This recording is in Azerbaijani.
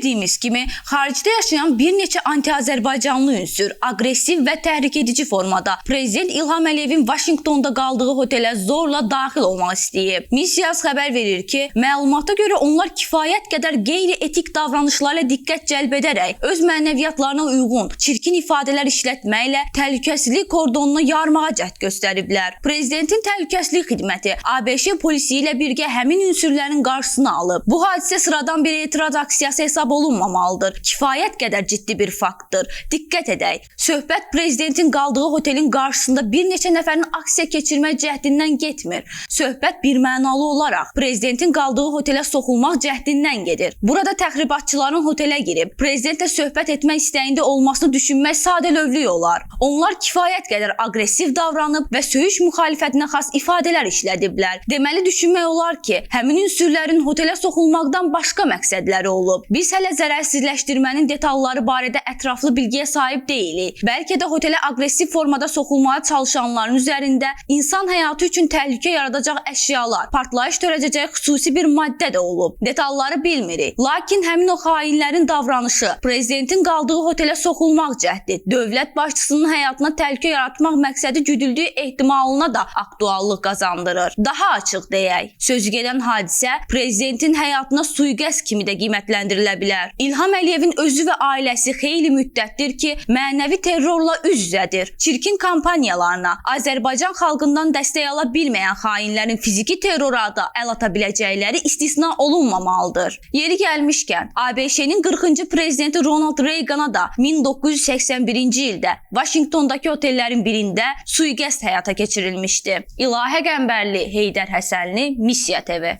Bildiyimiz kimi, xaricdə yaşayan bir neçə anti-Azərbaycanlı ünsür aqressiv və təhrik edici formada Prezident İlham Əliyevin Vaşinqtonda qaldığı otelə zorla daxil olmaq istəyib. Missiya xəbər verir ki, məlumata görə onlar kifayət qədər qeyri-etik davranışlarla diqqət cəlb edərək öz mənəviyyatlarına uyğun çirkin ifadələr işlətməklə təhlükəsizlik kordonunu yarmağa cəhd göstəriblər. Prezidentin təhlükəsizlik xidməti ABŞ polisi ilə birgə həmin ünsürlərin qarşısını alıb. Bu hadisə sıradan bir etiraz aksiyası hesab olunmamalıdır. Kifayət qədər ciddi bir faktdır. Diqqət edək. Söhbət prezidentin qaldığı otelin qarşısında bir neçə nəfərin aksiya keçirmək cəhdindən getmir. Söhbət birmənalı olaraq prezidentin qaldığı otelə soxulmaq cəhdindən gedir. Burada təxribatçıların otelə girib prezidentlə söhbət etmək istəyində olmasını düşünmək sadəlövlük olar. Onlar kifayət qədər aqressiv davranıb və söyüş müxalifətinə xas ifadələr işlədiblər. Deməli düşünmək olar ki, həmin ünsürlərin otelə soxulmaqdan başqa məqsədləri olub. Biz hələ zərərsizləşdirmənin detalları barədə ətraflı bilgiyə sahib deyilik. Bəlkə də otelə aqressiv formada soxulmağa çalışanların üzərində insan həyatı üçün təhlükə yaradacaq əşyalar, partlayış törədəcək xüsusi bir maddə də olub. Detalları bilmirik. Lakin həmin o xainlərin davranışı, prezidentin qaldığı otelə soxulmaq cəhdi, dövlət başçısının həyatına təhlükə yaratmaq məqsədi güdüldüyü ehtimalına da aktuallıq qazandırır. Daha açıq deyək, sözügedən hadisə prezidentin həyatına sui-qəsd kimi də qiymətləndirilə bilər. İlham Əliyevin özü və ailəsi xeyli müddətdir ki, mənəvi terrorla üz-üzədir. Çirkin kampaniyalarına, Azərbaycan xalqından dəstək ala bilməyən xainlərin fiziki terrora da əl ata biləcəkləri istisna olunmamalıdır. Yeri gəlmişkən, ABŞ-nin 40-cı prezidenti Ronald Reagana da 1981-ci ildə Vaşinqtondakı otellərin birində sui-qəsd həyata keçirilmişdi. İlahə Qəmbərli, Heydər Həsənli, Missiya TV.